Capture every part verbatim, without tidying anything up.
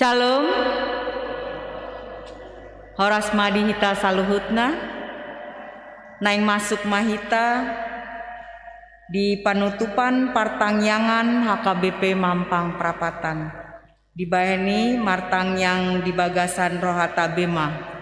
Shalom. Horas ma di hita saluhutna. Naeng masuk ma hita di panutupan partangiangan H K B P Mampang Prapatan. Dibahen i martangiang di bagasan rohanta be ma.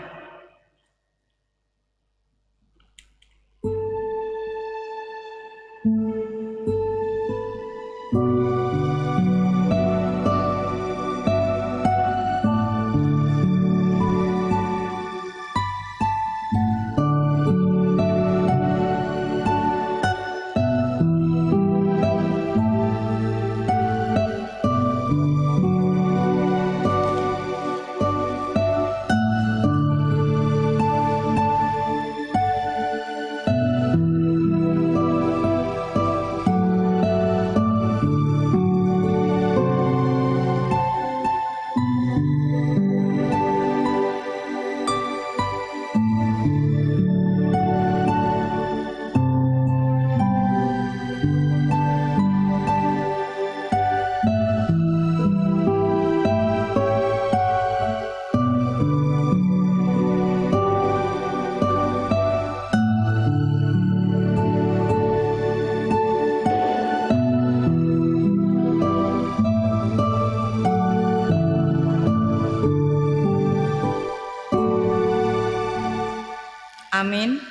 Amin.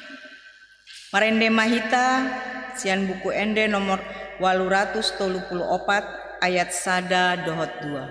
Marende ma hita sian Buku Ende nomor ualu ratus tolu pulu opat, ayat sada dohot dua.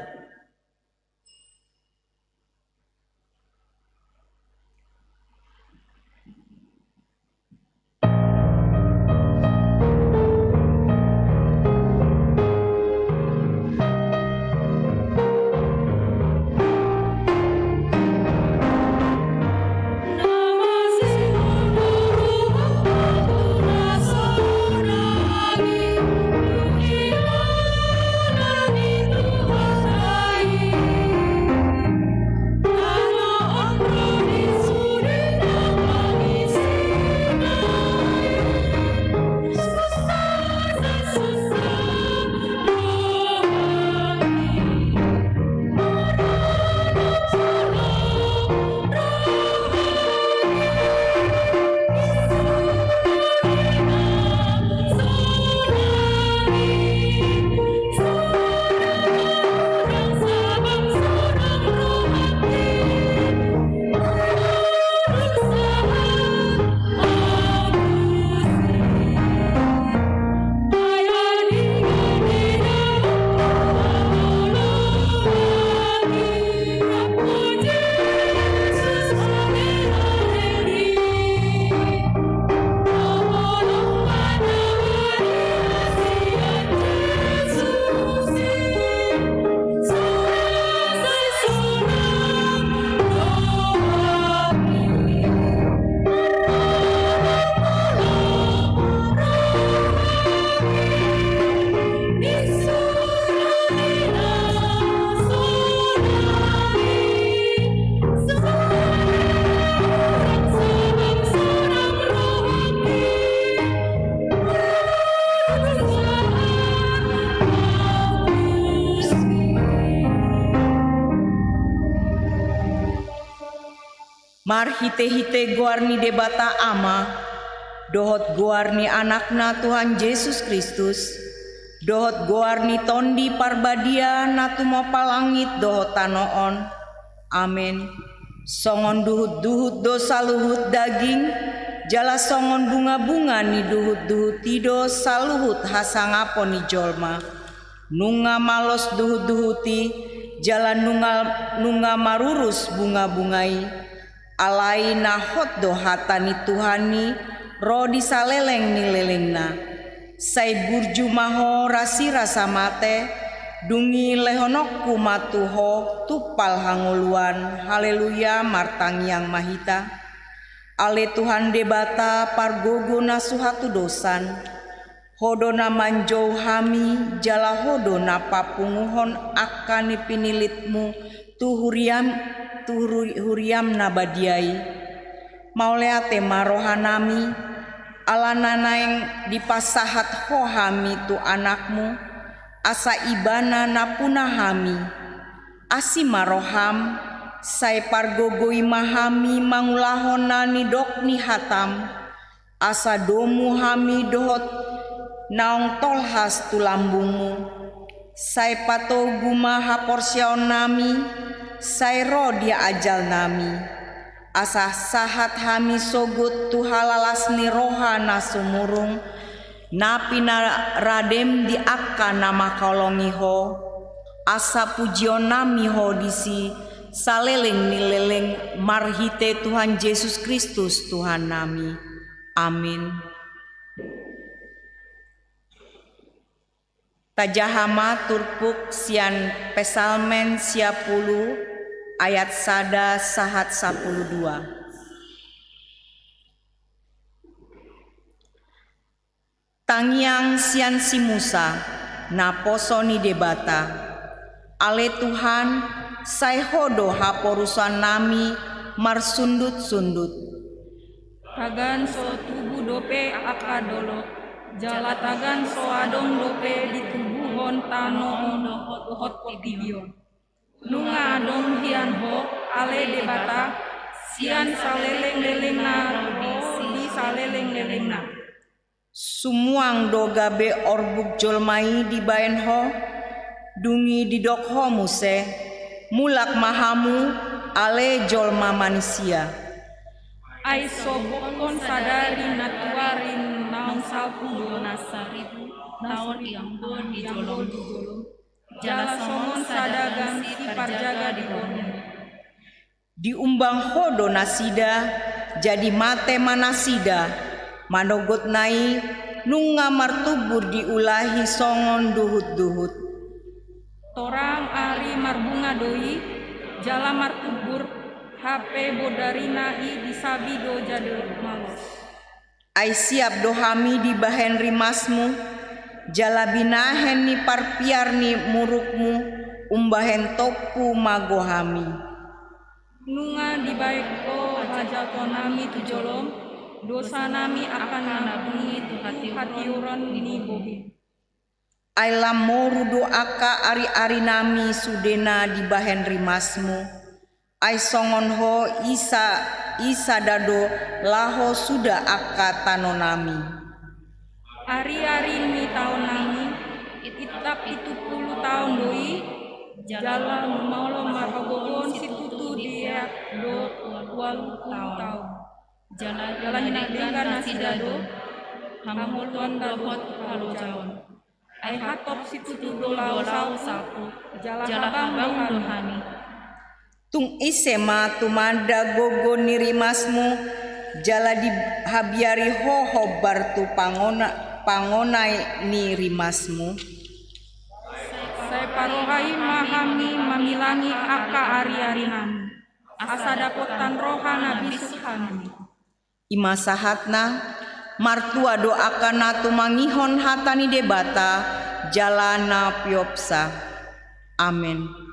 Marhitehite goar ni Debata Ama, dohot goar ni Anakna Tuhan Jesus Kristus, dohot goar ni Tondi Parbadia na tumompa langit dohot tano on. Amen. Songon duhutduhut do saluhut daging, jala songon bungabunga ni duhutduhut i do saluhut hasangapon ni jolma. Nunga malos duhutduhut i, jala nunga, nunga marurus bungabunga i. Alai na hot do hata ni Tuhan i ro di saleleng ni lelengna. Sai burju ma ho rasirasa mate, dung i lehononku ma tu ho tumpal hangoluan. Haleluya, martangiang ma hita. Ale Tuhan Debata pargogo na so hatudosan, Ho do na manjou hami, jala Ho do na papunguhon angka ni pinillitmu tu huriam, tu huri-, huriam na badia i. Mauliate ma rohanami, ala na naeng dipasahat Ho hami tu Anakmu, asa Ibana nampuna hami. Asi ma roham, sai pargogoi ma hami mangulahon na nidok ni hatam, asa domu hami dohot naung tolhas tu lambungmu. Sai patogu ma haporseaonnami, sai ro di ajalnami. Asa sahat hami sogot tu halalas ni roha na sumurung, na pinaradem di angka na mangkaholongi ho, asa pujionnami ho disi, saleleng ni leleng marhite Tuhan Jesus Kristus Tuhannami. Amin. Tajaha ma turpuk sian Psalmen sia pulu ayat sada sahat sapulu dua. Tangiang sian si Musa, naposo ni Debata. Ale Tuhan, sai Ho do haporusanami marsundut-sundut. Tagan so tubu dope angka dolok, jala tagan so adong dope ditubuhon tano on dohot portibi on. Nunga adong hian Ho, ale Debata, sian saleleng-lelengna ro di saleleng-lelengna. Sumuang do gabe orbuk jolma i dibaen Ho, dung i didok Ho muse, mulak ma hamu, ale jolma manisia. Ai so bokkon sadari na tuari naung salpu do na saribu taon i anggo di jolom. Jala songon sada gansi parjaga di borngin. Diumbang Ho do nasida, jadi mate ma nasida, manogotna i nunga martumbur diulahi songon duhut-duhut. Torang ari marbunga do i, jala martumbur, hape bodarina i disabi do jadi malos. Ai siap do hami dibahen rimasmu, jala binahen ni parpiar ni murukmu, umbahen tompu mago hami. Nunga dibahen Ho hajahatonami tu jolom, dosanami angka na buni tu hatiuron ni bohim. Ai lam moru do angka ari-arinami sudena dibahen rimasmu. Ai songon Ho i sa, i sada do laho suda angka tanonami. Ari-ari ni taonnami, itap pitu pulu taon do i, jala molo marhagogoon situtu diat do ualu pulu taon. Jala hinadenggan nasida do, hamutuan dohot halojaon. Ai hatop situtu do laho salpu, jala habang do hami. Tung ise ma tumanda gogo ni rimasmu, jala dihabiari Ho hombar tu pangona, pangonai ni rimasmu? Sai parohai ma hami mamilangi angka ari-arinami, asa dapotan roha na bisuk hami. I ma sahatna, martua do angka na tumangihon hata ni Debata, jala na piopsa. Amen.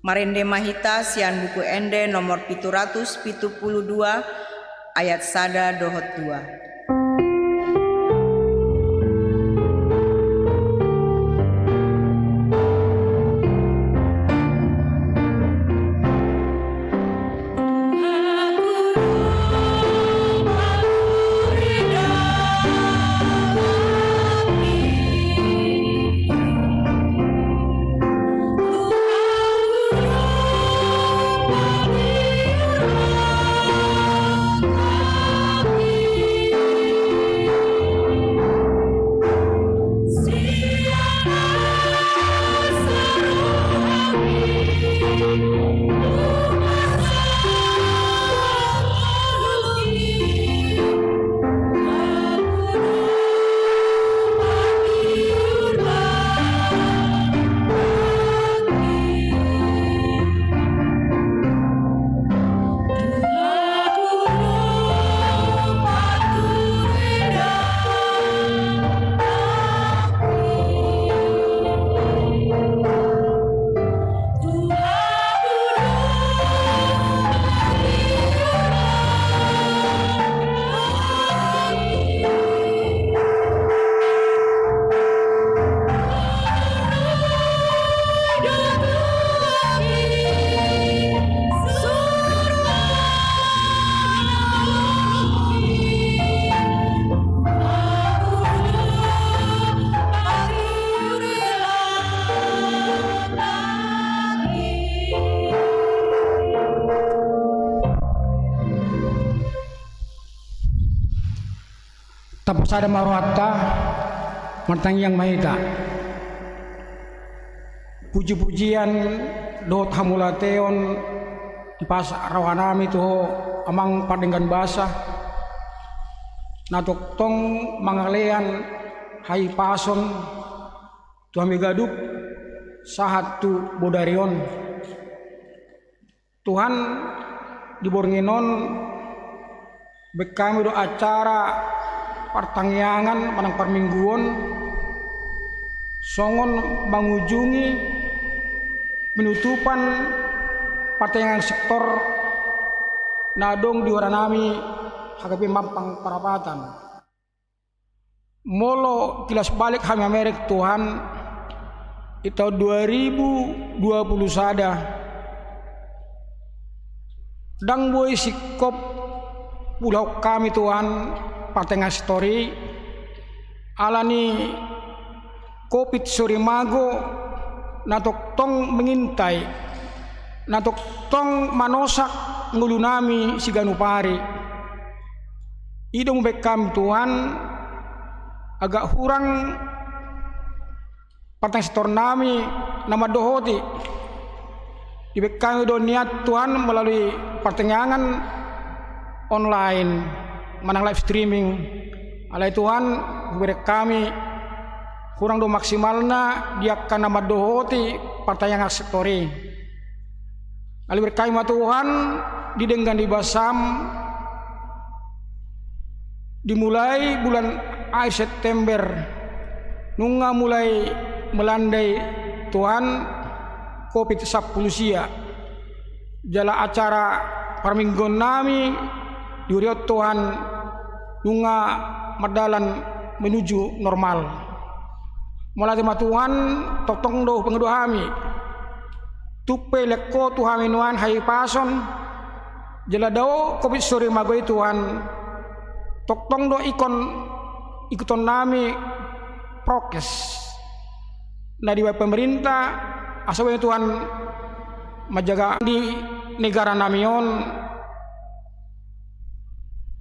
Marende ma hita sian Buku Ende nomor pitu ratus pitu pulu dua, ayat sada dohot dua. Tampasada ma rohanta, martangiang ma hita. Puji-pujian dohot hamauliateon dipasahat rohanami tu Ho, Amang Pardenggan Basa, na tongtong mangalean hahipason tu hami ganup sahat tu bodari on. Tuhan, di borngin on baen hami do acara partangiangan manang parmingguon, songon mangujungi penutupan partangiangan sektor na adong di huranami H K P Mampang Parapatan. Molo kilas balik hami mamereng, Tuhan, di taon dua ribu dua puluh sada, ndang boi singkop ulahon hami, Tuhan, partangiangan sektor i, ala ni covid sorimago na tongtong mengintai, na tongtong manosak ngolunami siganup ari. I do umbaen hami, Tuhan, agak hurang partangiangan sektornami na mandohoti. Dibaen hami do niat, Tuhan, melalui partangiangan online manang live streaming. Alai, Tuhan, hubereng hami hurang do maksimalna di angka na mandohoti partangiangan sektor i. Alai bereng hami ma, Tuhan, di denggan ni basam, dimulai bulan akhir September, nunga mulai melanda i, Tuhan, covid sampulu sia. Jala acara parmingguonnami di huria on, Tuhan, nunga mardalan menuju normal. Mauliate ma, Tuhan, tongtong do hupangido hami. Tung pe lean Ho tu hami nuaeng hahipason, jala dao covid sorimago i, Tuhan, tongtong do ingkon ikutonnami prokes na dibaen pemerintah, asa boi, Tuhan, manjaga di negaranami on.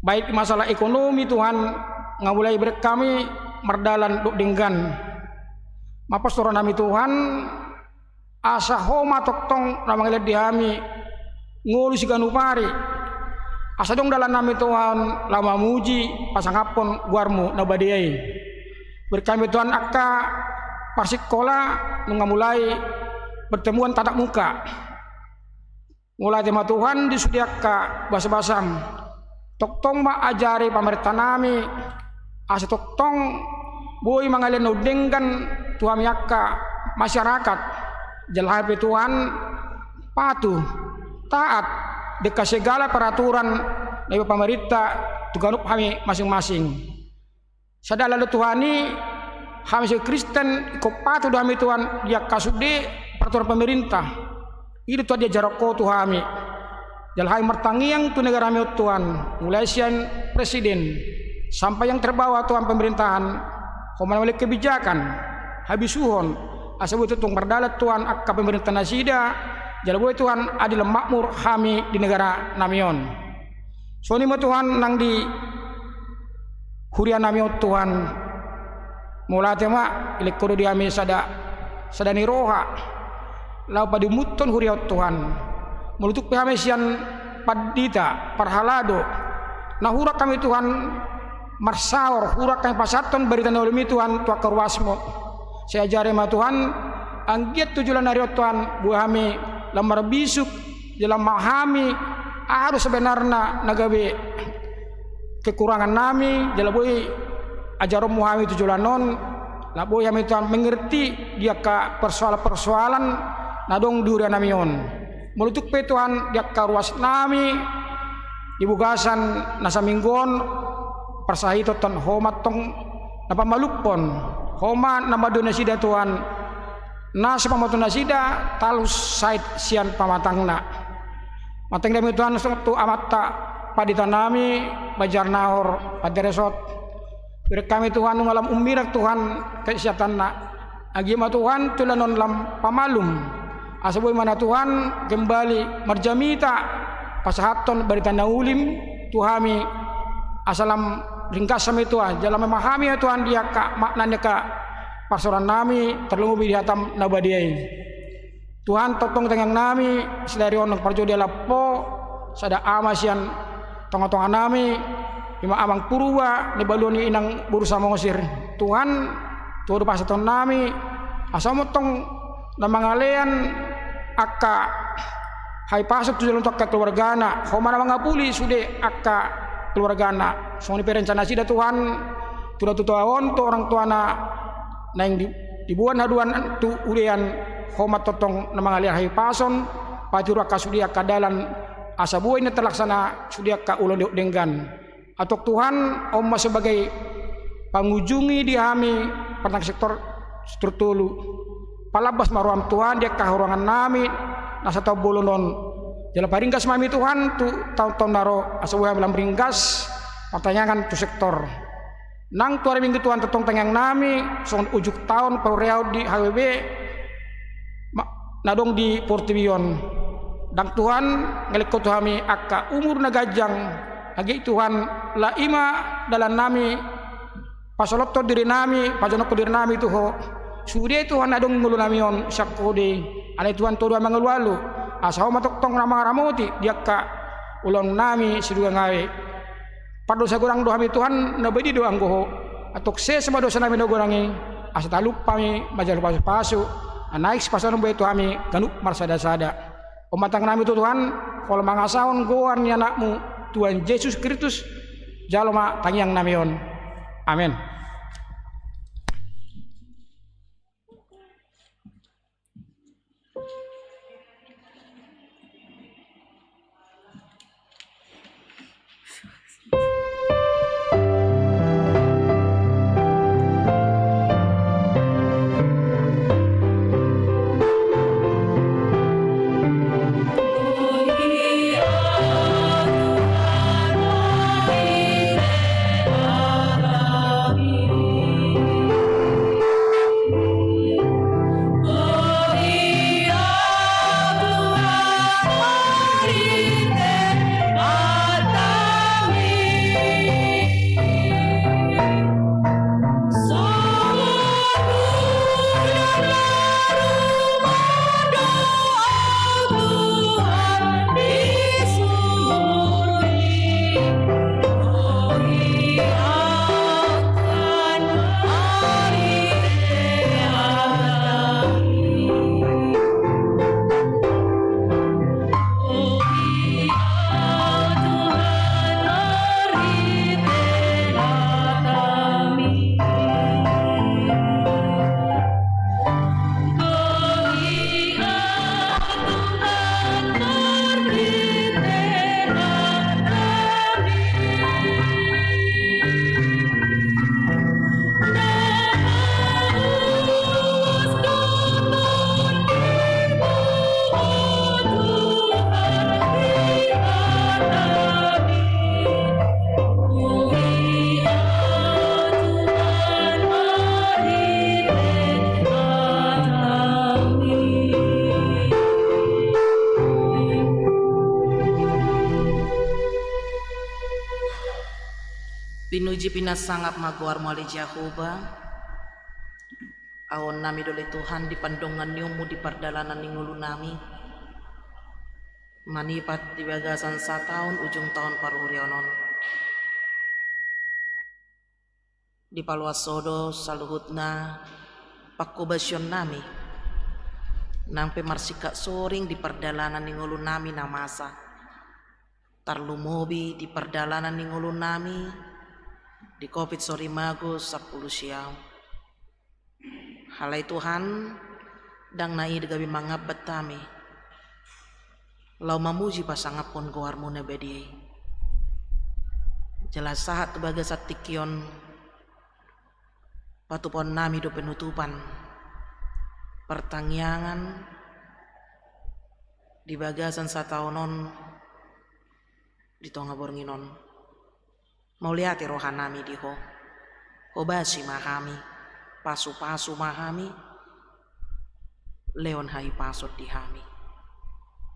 Baik masalah ekonomi, Tuhan, nunga mulai bereng hami mardalan dohot denggan. Mamporsada rohanami, Tuhan, asa Ho ma tongtong na mangalean di hami ngolu siganup ari. Asa adong dalannami, Tuhan, laho mamuji pasangaphon goarMu na badia i. Bereng hami, Tuhan, angka parsingkola nunga mulai pertemuan tatap muka. Mauliate ma, Tuhan, di sude angka basabasam. Tongtong ma ajari pamarentahnami, asa tongtong boi mangalean na umdenggan tu hami angka masyarakat. Jala hami pe, Tuhan, patuh, taat, denggan segala peraturan na dibaen pamarintah tu ganup hami masing-masing. Sadala do, Tuhan, i hami sian Kristen, ingkon patuh do hami, Tuhan, di angka sude peraturan pemerintah. I do, Tuhan, diajarhon Ho tu hami. Jala hami martangiang tu negarami on, Tuhan, mulai sian presiden sampai yang terbawah, Tuhan, pemerintahan, Ho ma na mamalingkon kebijakan, habisuhon, asa boi tongtong mardalan, Tuhan, angka pemerintah nasida, jala boi, Tuhan, adil makmur hami di negaranami on. Songon i ma, Tuhan, nang di hurianami on, Tuhan. Mauliate ma, lean Ho do di hami sada, sada ni roha laho padiumuthon huria on, Tuhan. Molo tung pe hami sian pandita, parhalado, na hurang hami, Tuhan, marsaor, hurang hami pasahathon barita na uli i, Tuhan, tu angka ruasMu. Sai ajari ma, Tuhan, anggiat tu joloan ni ari on, Tuhan, boi hami lam marbisuk, jala lam hami aha do sebenarna na gabe kekurangannami, jala boi ajaronMu hami tu joloan on, laho boi hami, Tuhan, mengerti di angka persoalan-persoalan na adong di hurianami on. Molo tung pe, Tuhan, di angka ruasnami di bagasan na saminggu on, parsahiton, Tuhan, Ho ma antong na pamalumhon, Ho ma na mandohoti nasida, Tuhan, na so pamotoan nasida talu sahit sian pamatangna. Martangiang ma hami, Tuhan, tu amanta panditanami, Banjar Nahor, Panteresot. Bereng hami, Tuhan, nunga lam umbirang, Tuhan, kesehatanna. Anggiat ma, Tuhan, tu joloan on lam pamalum, asa boi ma na, Tuhan, kembali marjamita pasahathon barita na uli tu hami, asa lam ringgas hami Tuhan, jala memahami Tuhan di angka makna ni angka parsaoran nami, tarlumobi di hataM na badia i. Tuhan, tongtong tangiang nami sadari on nang parjolo dialap Ho sada ama sian tongatonga nami, ima Amang Purba, na nibaluon ni inang boru Samosir. Tuhan, tu Ho do pasahaton nami, asa Ho ma tongtong na mangalean angka hahipason tu joloan tu angka keluargana, Ho ma na mangapuli sude angka keluargana. Songon i pe rencana nasida Tuhan, tu natuatua on, tu orang tuana naeng di, diboan haduan tu udean, Ho ma tongtong na mangalean hahipason, patiru angka sude angka dalan, asa boi na terlaksana sude angka ulaon denggan. Antong Tuhan, Ho ma sebagai pangujungi di hami, partang sektor, sektor tolu. Palambas ma rohaM Tuhan di angka hahurangan nami na sataon bolon on. Jala paringgas ma hami Tuhan tu taontaon na ro, asa boi hami lam ringgas partangiangan tu sektor. Nang tu ari Minggu Tuhan, tongtong tangiang nami songon ujung taon parureaon di H W B ma-, na adong di portibi on. Ndang Tuhan, ngelek Ho tu hami angka umur na ganjang, age Tuhan, laos i ma dalan nami, pasolhothon diri nami, pajonokhon diri nami tu Ho. Sude Tuhan na adong ngolu nami on sian Ho do i. Alai Tuhan, Ho do na mangalualu, asa Ho ma tongtong na mangaramoti di angka ulaon nami sidung gabe. Pardosa godang do hami Tuhan, na badia do anggo Ho. Antong sesa ma dosa nami na godang i, asa talup hami manjalo pasupasu na naeng sipasahaton Ho tu hami ganup marsadasada. Ombas tangiang nami tu Tuhan, pola mangasahon goar ni AnakMu Tuhan Jesus Kristus, jalo ma tangiang nami on. Amen. Pinuji pinarsangap ma goarMu ale Jahowa. Ahu nami do ale Tuhan di pandonganionMu di pardalanan ni ngolunami. Manipat di bagasan sataon ujung taon parureaon on. Dipaloas Ho do saluhutna panghobasion nami. Nang pe marsingkat soring di pardalanan ni ngolunami na masa. Tarlumobi di pardalanan ni ngolunami di Covid so lima go sampulu sia. Alai Tuhan, ndang na i gabe mangambat hami laho mamuji pasangaphon goarMu na badia i. Jala sahat tu bagasan tingki on, patupaon nami do penutupan partangiangan di bagasan sataon on di tonga borngin on. Mauliate roha nami di Ho. Hobasi ma hami, pasupasu ma hami, lehon hahipason di hami.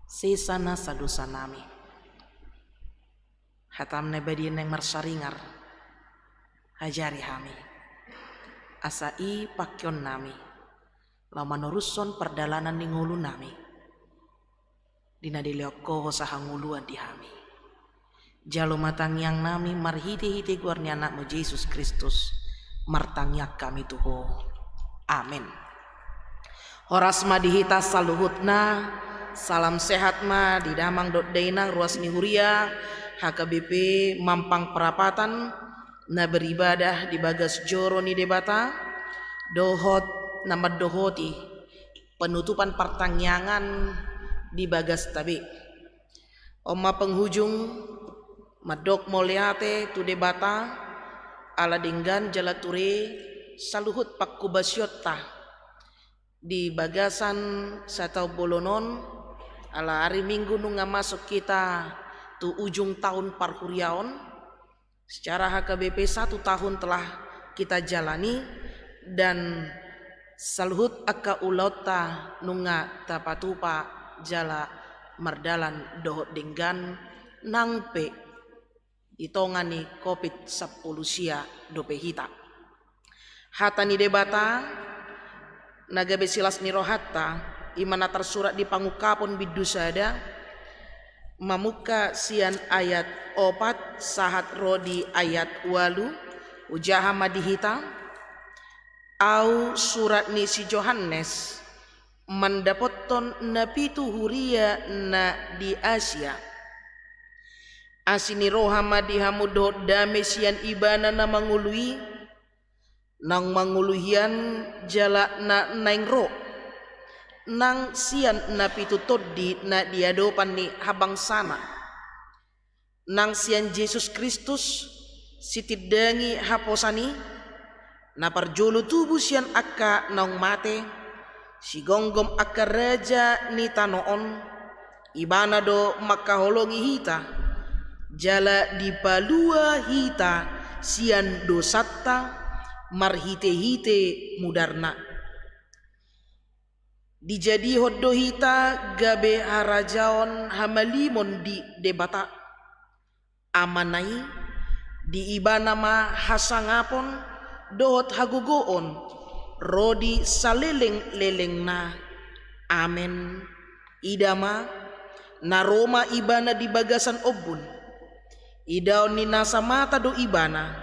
Sesa nasa dosa nami. HataM na badia naeng marsaringar Ajari hami, asa i pangkeonnami, laho manorushon pardalanan ni ngolunami, di na dilehon Ho sahangoluan di hami. Jalo ma tangiangnami marhite-hite goar ni Anakmu Jesus Kristus, martangiang hami tu Ho. Amen. Horas ma di hita saluhutna, salam sehat ma di damang dohot dainang ruas ni huria H K B P Mampang Prapatan, na beribadah di bagas joro ni Debata, dohot na mandohoti penutupan partangiangan di bagasta be. On ma penghujung, mandok mauliate tu Debata, ala denggan jala ture saluhut panghobasionta di bagasan sataon bolon on, ala ari Minggu nunga masuk hita tu ujung tahun parhuriaon, secara H K B P satu tahun telah kita jalani, dan saluhut angka ulaonta nunga tapatupa jala mardalan dohot denggan, nang pe di tonga ni Covid sampulu sia dope hita. Hata ni Debata na gabe silas ni rohanta, i ma na tarsurat di Pangungkapon bindu sada, mamungka sian ayat opat sahat ro di ayat ualu. Hujaha ma di hita. Ahu, surat ni si Johannes, mandapothon na pitu huria na di Asia. Asi ni roha ma di hamu dohot dame sian Ibana na mangolu i, naung mangolu hian jala na naeng ro, nang sian na pitu tondi na di adopan ni habangsana, nang sian Jesus Kristus, sitindangi haposan i, na parjolo tubu sian angka naung mate, sigomgom angka raja ni tano on. Ibana do mangkaholongi hita, jala dipalua hita sian dosanta marhite-hite mudarna. Dijadihon do hita gabe harajaon hamalimon di Debata. Amana i, di Ibana ma hasangapon dohot hagogoon ro di saleleng-lelengna. Amen. Ida ma, na ro ma Ibana di bagasan ombun. Idaon ni nasa mata do Ibana,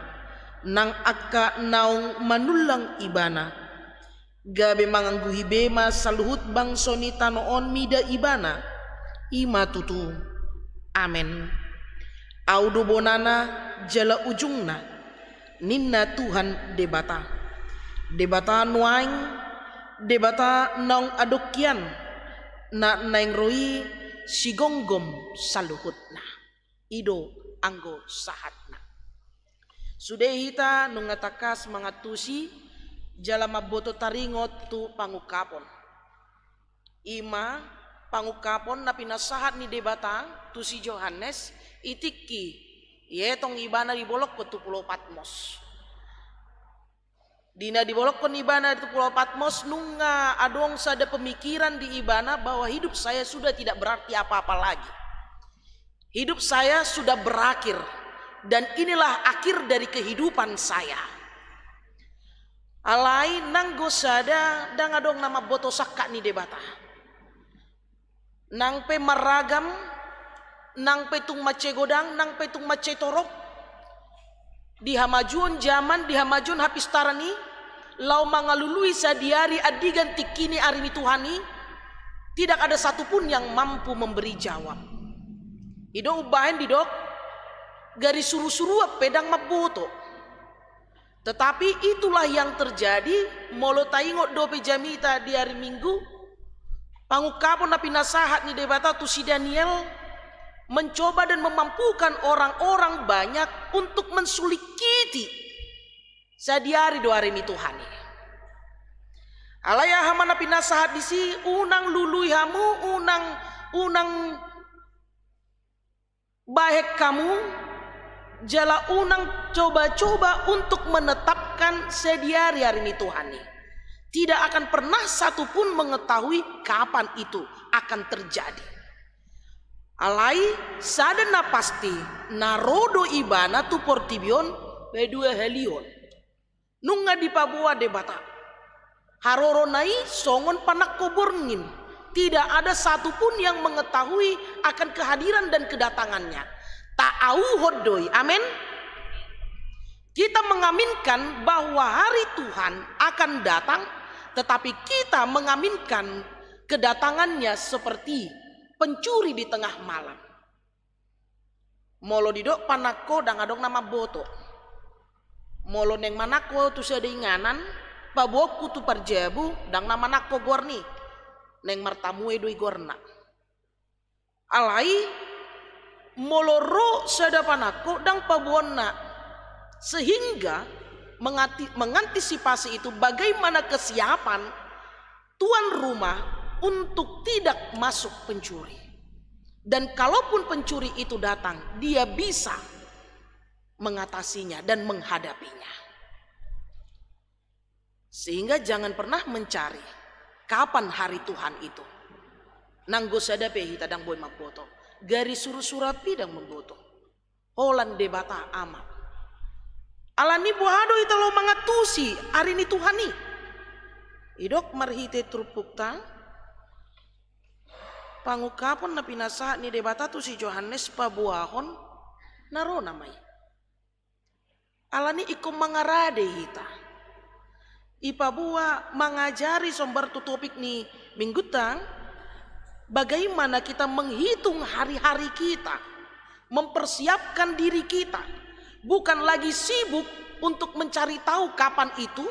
nang angka naung manullang Ibana. Gabe mangangguhi be ma saluhut bangso ni tano on mida Ibana. I ma tutu. Amen. Ahu do bonana jala ujungna, ninna Tuhan Debata. Debata nuaeng, Debata naung adong hian, na naeng ro i sigomgom saluhutna. I do anggo sahatna. Sude hita nunga tangkas mangantusi jala mamboto taringot tu Pangungkapon. I ma Pangungkapon na pinasahat ni Debata tu si Johannes, i tingki ietong ibana dibolongkon tu Pulo Patmos. Di na dibolongkon ibana tu Pulo Patmos, nunga adong sada pemikiran di ibana bahwa hidup saya sudah tidak berarti apa-apa lagi. Hidup saya sudah berakhir, dan inilah akhir dari kehidupan saya. Alai nanggo sada ndang adong na mamboto sangkap ni Debata. Nang pe marragam, nang pe tung mansai godang, nang pe tung mansai torop, di hamajuon jaman, di hamajuon hapistaran i, laho mangalului sadihari andigan tingki ni ari ni Tuhan i, tidak ada satupun yang mampu memberi jawab. I do umbahen didok, gari suru-suruan pe ndang mamboto. Tetapi itulah yang terjadi, molo taingot dope jamita di ari Minggu, Pangungkapon na pinasahat ni Debata tu si Daniel mencoba dan memampukan orang-orang banyak untuk mensulikiti sadihari do ari ni Tuhan i. Alai aha ma na pinasahat disi, unang lului hamu, unang, unang bahen hamu, jala unang coba-coba untuk menetapkan sadihari ari ni Tuhan i. Tidak akan pernah satu pun mengetahui kapan itu akan terjadi. Alai sada na pasti, na ro do Ibana tu portibi on Paduahalihon. Nunga dipaboa Debata harorona i songon panangko borngin. Tidak ada satu pun yang mengetahui akan kehadiran dan kedatangannya. Taauhon do i. Amin. Kita mengaminkan bahwa hari Tuhan akan datang, tetapi kita mengaminkan kedatangannya seperti pencuri di tengah malam. Molo didok panangko, ndang adong na mamboto. Molo naeng manangko tu sada inganan, paboaonku tu parjabu, ndang na manangko goarna i. Naeng martamue do i goarna. Alai molo ro sada panangko, ndang paboaonna. Sehingga mengati-, mengantisipasi itu, bagaimana kesiapan tuan rumah untuk tidak masuk pencuri. Dan kalaupun pencuri itu datang, dia bisa mengatasinya dan menghadapinya. Sehingga jangan pernah mencari kapan hari Tuhan itu. Nanggo sada pe hita ndang boi mamboto. Gari suruh-suruh pe ndang mamboto. Holan Debata Ama. Alani boha do hita laho mangantusi ari ni Tuhan i? Didok marhite turpukta, pangungkapon na pinasahat ni Debata tu si Johannes paboahon na ro nama i. Alani ingkon mangarade hita. Ipaboa mangajari sombar tu topik ni minggunta, bagaimana kita menghitung hari-hari kita, mempersiapkan diri kita. Bukan lagi sibuk untuk mencari tahu kapan itu,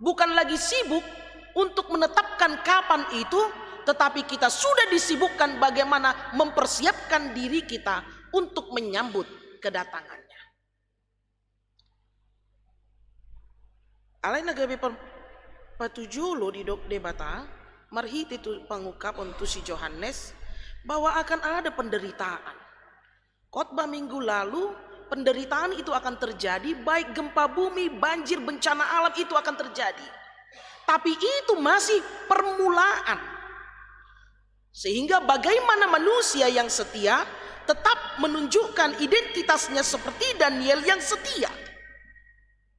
bukan lagi sibuk untuk menetapkan kapan itu, tetapi kita sudah disibukkan bagaimana mempersiapkan diri kita untuk menyambut kedatangannya. Alai na gabe pa-, patujolo didok Debata marhite tu pangungkapon tu si Johannes, bahwa akan ada penderitaan. Khotbah minggu lalu, penderitaan itu akan terjadi, baik gempa bumi, banjir, bencana alam itu akan terjadi. Tapi itu masih permulaan. Sehingga bagaimana manusia yang setia tetap menunjukkan identitasnya seperti Daniel yang setia.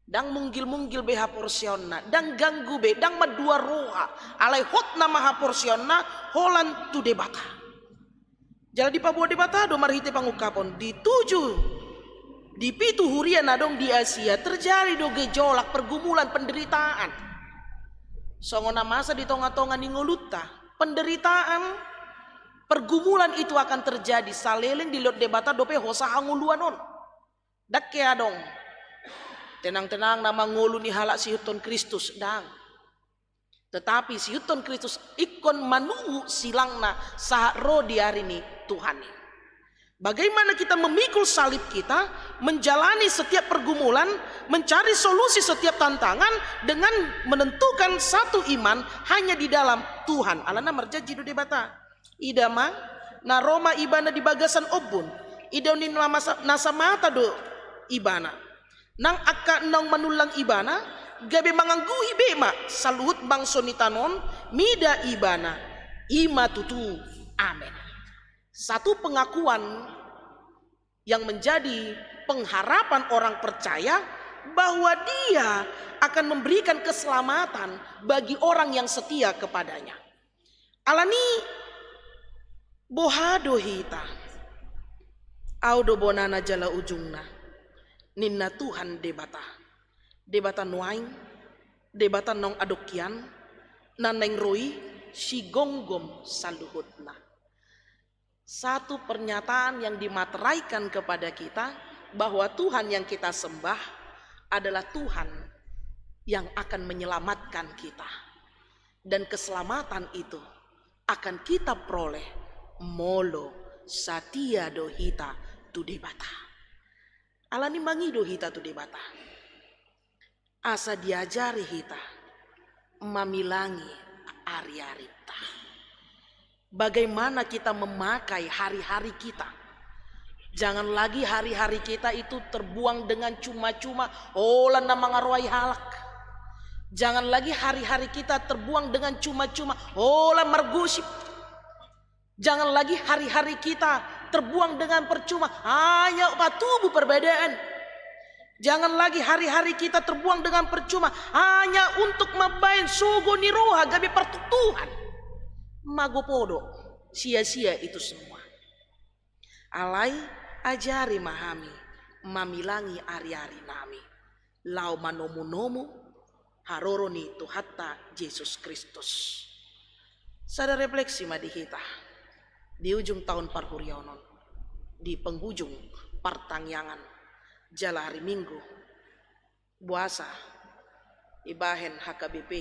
Ndang munggil-munggil be haporseaonna, ndang ganggu be, ndang madua roha, alai hot nama haporseaonna holan tu Debata. Jala dipaboa Debata do marhite pangungkapon, di tujuh, di pitu huria na adong di Asia terjadi do gejolak, pergumulan, penderitaan. Songon na masa di tonga-tonga ni ngolunta. Penderitaan, pergumulan itu akan terjadi saleleng dilehon Debata dope hosa hangoluan on. Ndang ke adong tenang-tenang na mangolu ni halak siihuthon Kristus, ndang. Tetapi siihuthon Kristus ingkon manuhu silangna sahat ro di ari ni Tuhan i. Bagaimana kita memikul salib kita, menjalani setiap pergumulan, mencari solusi setiap tantangan dengan menentukan satu iman hanya di dalam Tuhan. Alana marjanji do Debata. Ida ma, na ro ma Ibana di bagasan ombun. Ida ni na masa-, na samata do Ibana. Nang angka naung manullang Ibana, gabe mangangguhi be ma saluhut bangso ni tano on mida Ibana. I ma tutu. Amen. Satu pengakuan yang menjadi pengharapan orang percaya bahwa Dia akan memberikan keselamatan bagi orang yang setia kepada-Nya. Alani boha do hita? Au do bonana jala ujungna, ninna Tuhan Debata. Debata nuaeng, Debata naung adong hian, na naeng ro i, sigomgom saluhutna. Satu pernyataan yang dimateraikan kepada kita bahwa Tuhan yang kita sembah adalah Tuhan yang akan menyelamatkan kita. Dan keselamatan itu akan kita peroleh molo satia do hita tu Debata. Alani mangido hita tu Debata. Asa diajari hita mamilangi ari-arinta. Bagaimana kita memakai hari-hari kita. Jangan lagi hari-hari kita itu terbuang dengan cuma-cuma, holan na mangaroai halak. Jangan lagi hari-hari kita terbuang dengan cuma-cuma, holan margosip. Jangan lagi hari-hari kita terbuang dengan percuma, hanya patubu perbedaan. Jangan lagi hari-hari kita terbuang dengan percuma hanya untuk mambaen sogo ni roha gabe partuktuhan. Mago podo, sia-sia itu semua. Alai ajari ma hami mamilangi ari-ari nami laho manomu-nomu haroro ni Tuhanta Jesus Kristus. Sada refleksi ma di hita di ujung taon parhuriaon on, di penghujung partangiangan jala hari Minggu, boasa ibahen H K B P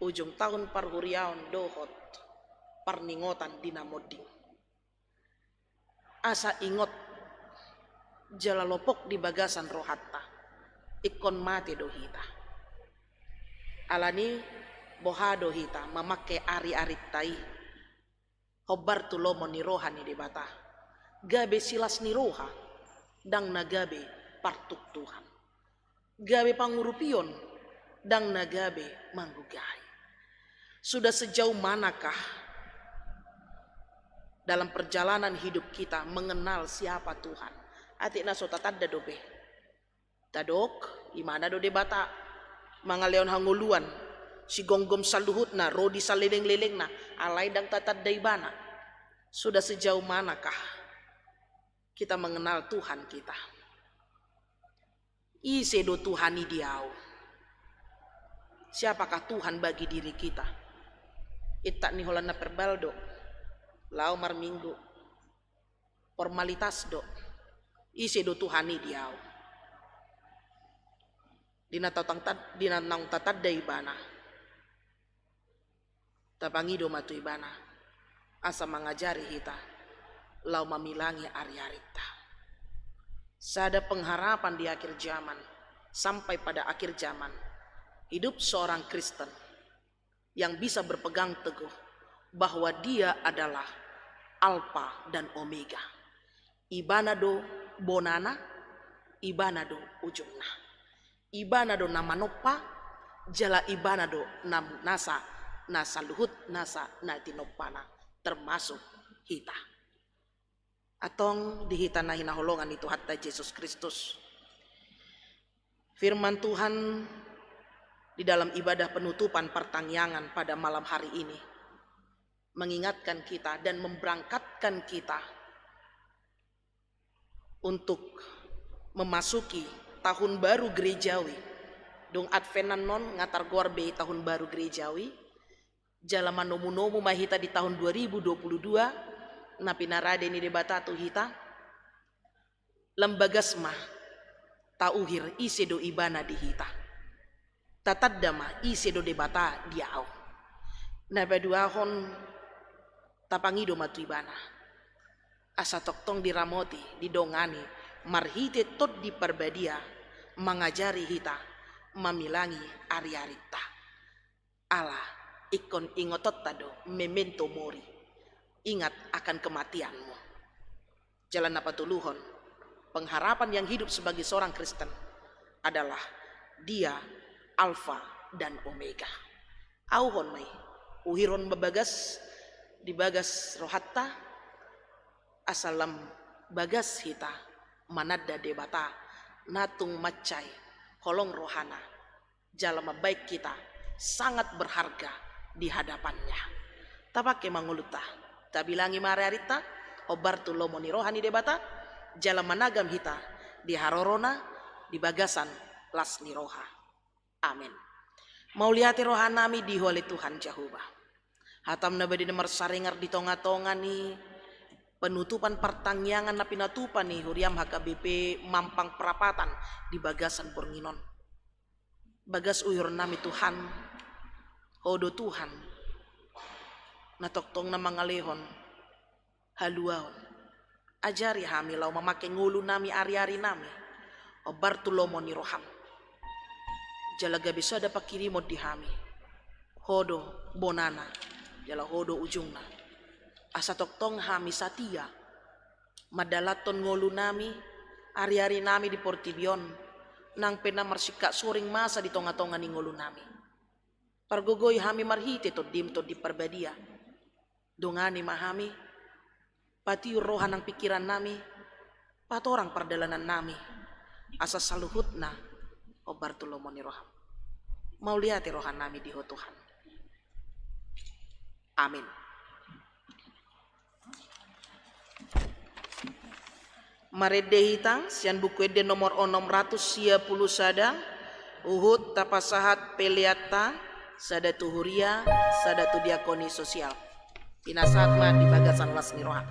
ujung taon parhuriaon dohot parningotan di na monding. Asa ingot jala lopok di bagasan rohanta, ingkon mate do hita. Alani boha do hita mamangke ari-arinta i hombar tu lomo ni roha ni Debata, gabe silas ni roha, ndang na gabe partuktuhan, gabe pangurupion, ndang na gabe manggugai. Sudah sejauh manakah dalam perjalanan hidup kita mengenal siapa Tuhan? Atik na so tatanda dope. Tadok, ibana do Debata mangalehon hangoluan, sigomgom saluhutna, ro di saleleng-lelengna, alai ndang tatanda ibana. Sudah sejauh manakah kita mengenal Tuhan kita? Ise do Tuhan i di ahu? Siapakah Tuhan bagi diri kita? Intak ni holan na verbal do, laho marminggu, formalitas do. Ise do Tuhan i di ahu? Di na tautang tad-, di na naung tatanda ibana, tapangido ma tu ibana asa mangajari hita laho mamilangi ari-arinta. Sada pengharapan di akhir zaman, sampai pada akhir zaman, hidup seorang Kristen yang bisa berpegang teguh bahwa Dia adalah Alfa dan Omega. Ibana do bonana, ibana do ujungna. Ibana do na manompa, jala ibana do na, nasa, na saluhut nasa na tinompana, termasuk hita. Antong di hita na hinaholongan ni Tuhanta Jesus Kristus, firman Tuhan di dalam ibadah penutupan partangiangan pada malam hari ini mengingatkan kita dan memberangkatkan kita untuk memasuki tahun baru gerejawi. Dung Advent annon nga targoar be tahun baru gerejawi. Jala manomu-nomu ma hita di tahun dua ribu dua puluh dua, na pinarade ni Debata tu hita. Lam bagas ma tauhir ise do ibana di hita. Tatanda ma ise do Debata di ahu. Na paduahon, tapangido ma tu ibana asa tongtong diramoti, didongani marhite Tondi Parbadia, mangajari hita mamilangi ari-arinta. Ala ingkon ingotonta do, memento mori, ingat akan kematianmu. Jala na patoluhon, pengharapan yang hidup sebagai seorang Kristen adalah Dia Alfa dan Omega. Auhon ma i, uhirhon ma bagas, di bagas rohanta, asa lam bagas hita mananda Debata na tung mansai holong rohana, jala mambaen hita sangat berharga di hadapan-Nya. Tapangke ma ngolunta, tabilangi ma ari-arinta hombar tu lomo ni roha ni Debata, jala managam hita di harorona di bagasan las ni roha. Amen. Mauliate rohanami di Ho ale Tuhan Jahowa. Hatam na badia na marsaringar di tonga-tonga ni penutupan partangiangan na pinatupa ni huriam H K B P Mampang Prapatan di bagasan borngin on. Bagas uhirnami Tuhan, Ho do Tuhan na tongtong na mangalehon haluaon. Ajari hami laho mamangke ngolunami, ari-arinami hombar tu lomo ni roham. Jala gabe sada panghirimon di hami, Ho do bonana, jala Ho do ujungna. Asa tongtong hami satia mandalanhon ngolunami, ari-arinami di portibi on, nang pe na marsingkat soring masa di tonga-tonga ni ngolunami. Pargogoi hami marhite Tondim, Tondi Parbadia. Dongani ma hami, patiur roha nang pingkirannami, patorang pardalanannami. asa saluhutna hombar tu lomo ni roham. Mauliate rohanami di Ho Tuhan. Amin. Marende hita sian Buku Ende nomor onom ratus sia pulu sada, huhut tapasahat peleanta, sada tu huria, sada tu diakoni sosial. Pinasahat ma di bagasan las ni roha.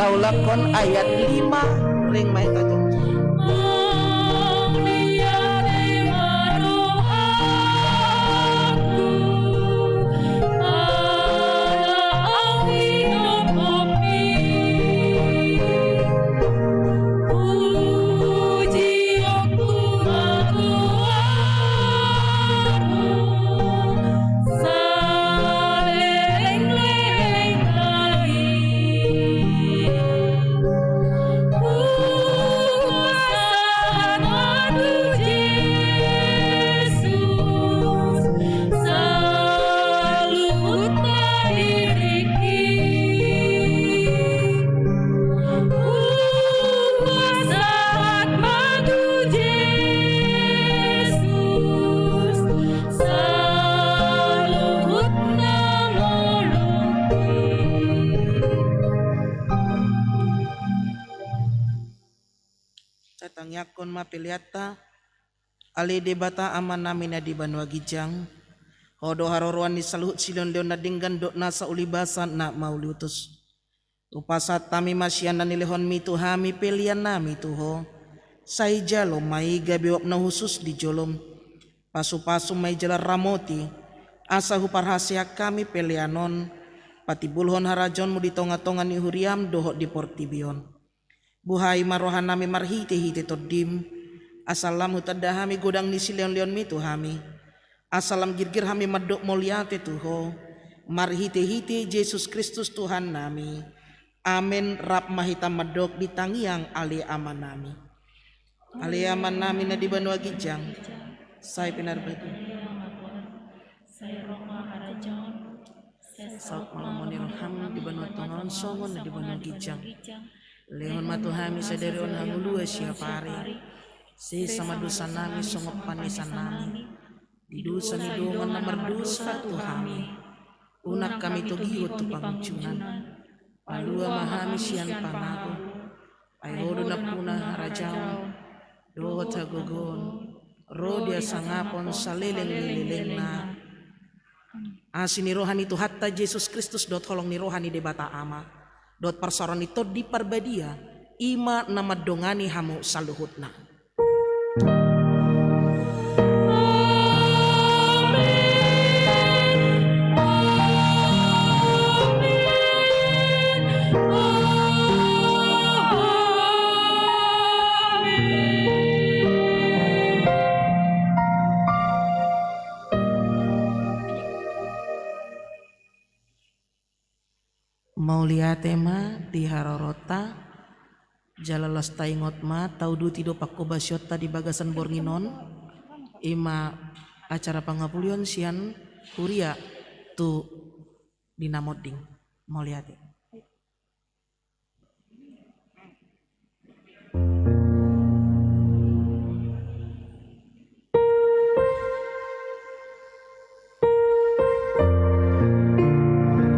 Taulakhon ayat lima, ring ma hita jongjong. Tatangiangkon ma peleanta. Ale Debata Amanami na di banua ginjang, Ho do haroroan ni saluhut silehonlehon na denggan dohot nasa ulibasan na mauliutus. Hupasahat hami ma sian na nilehonmi tu hami peleannami tu Ho. Sai jalo ma i gabe uap na hushus di jolom. Pasupasu ma i jala ramoti, asa huparhaseang hami pelean on patimbulhon harajaonmu di tongatonga ni huriam dohot di portibi on. Buhai ma rohanami marhitehite Tondim, asa lam hutanda hami godang ni silehonlehonmi tu hami. Asa lam girgir hami mandok mauliate tu Ho, marhitehite Jesus Kristus Tuhannami. Amen. Rap ma hita mandok di tangiang Ale Amanami. Ale Amanami na di banua ginjang, sai pinarbadia. Sai ro ma harajaon. Saut ma lomo ni roham di banua tonga on songon na di banua ginjang. Lehon ma tu hami sadari on hangoluan siapari. Sesa ma dosanami songon panesanami di dosa ni dongan na mardosa tu hami. Unang hami togihon tu pangunjunan. Palua ma hami sian pangago. Ai Ho do nampuna harajaon dohot hagogoon ro di hasangapon saleleng ni lelengna. Asi ni roha ni Tuhanta Jesus Kristus dohot holong ni roha ni Debata Ama dohot parsaoran ni Tondi Parbadia i ma na mandongani hamu saluhutna. Mauliate ma di haroronta, jala laos taingot ma, tauduti do panghobasionta di bagasan borngin on, i ma acara pangapulion sian huria tu di na monding. Mauliate.